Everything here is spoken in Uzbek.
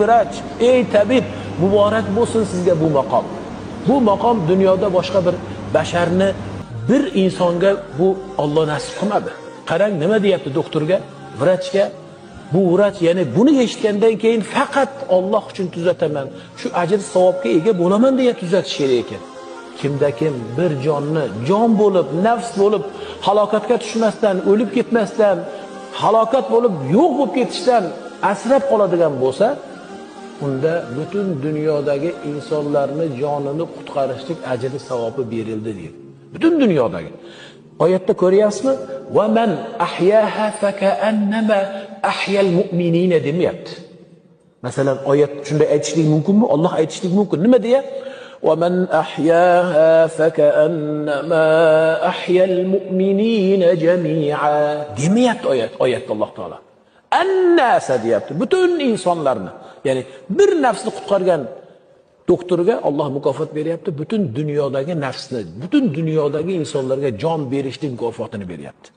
Vrach, ey tabib, muborak bo'lsin sizga bu maqom. Bu maqom dunyoda boshqa bir basharni, bir insonga bu Alloh nasib qilmadi. Qarang, nima deyapti doktorga, vrachga? Bu vrach, ya'ni buni eshitgandan keyin faqat Alloh uchun tuzataman, shu ajr savobga ega bo'laman deya tuzatish kerak ekan. Kimda kim bir jonni jon bo'lib, nafs bo'lib halokatga tushmasdan, o'lib ketmasdan, halokat bo'lib yo'q bo'lib ketishdan asrab qoladigan bo'lsa, unda butun dunyodagi insonlarni jonini qutqarishlik ajri savobi berildi deydi. Butun dunyodagi. Oyatda ko'ryapsizmi? Va man ahyaha fakaannama ahyal mu'minina demayapti. Masalan, oyat shunday aytishlik mumkinmi? Alloh aytishlik mumkin. Nima deya? Va man ahyaha fakaannama ahyal mu'minina jami'a demayapti oyat. Oyatda Alloh taolo annasa deyapti. Butun insonlarni, ya'ni bir nafsni qutqargan doktorga Alloh mukofot beryapti. Butun dunyodagi nafsni, butun dunyodagi insonlarga jon berishlik mukofotini beryapti.